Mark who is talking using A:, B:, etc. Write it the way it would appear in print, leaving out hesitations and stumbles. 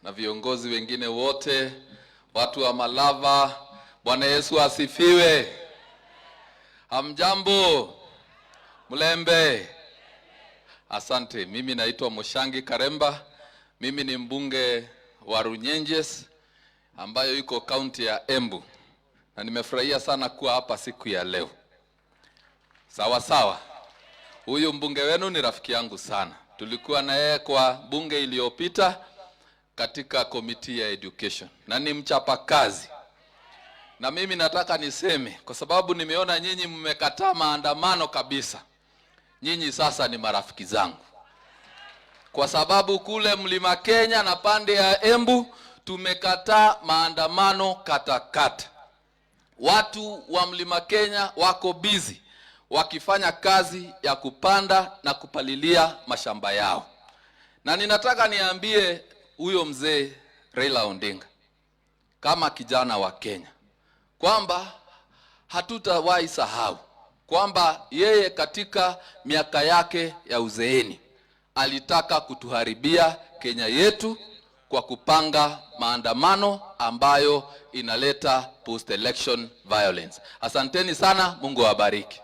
A: na viongozi wengine wote, watu wa Malava, Bwana Yesu asifiwe. Hamjambo, Mlembe. Asante. Mimi naitwa Mushangi Karemba. Mimi ni mbunge wa Runyenjes ambayo iko kaunti ya Embu, na nimefurahia sana kuwa hapa siku ya leo. Sawa sawa. Huyu mbunge wenu ni rafiki yangu sana. Tulikuwa na yeye kwa bunge iliyopita katika committee ya education, na ni mchapa kazi. Na mimi nataka niseme, kwa sababu nimeona nyinyi mmekataa maandamano kabisa, nyinyi sasa ni marafiki zangu, kwa sababu kule Mlima Kenya na pande ya Embu tumekataa maandamano katakata. Watu wa Mlima Kenya wako busy wakifanya kazi ya kupanda na kupalilia mashamba yao, na ninataka niambie huyo mzee Raila Odinga kama kijana wa Kenya kwamba hatutawahi sahau kwamba yeye katika miaka yake ya uzeeni alitaka kutuharibia Kenya yetu kwa kupanga maandamano ambayo inaleta post election violence. Asanteni sana, Mungu awabariki.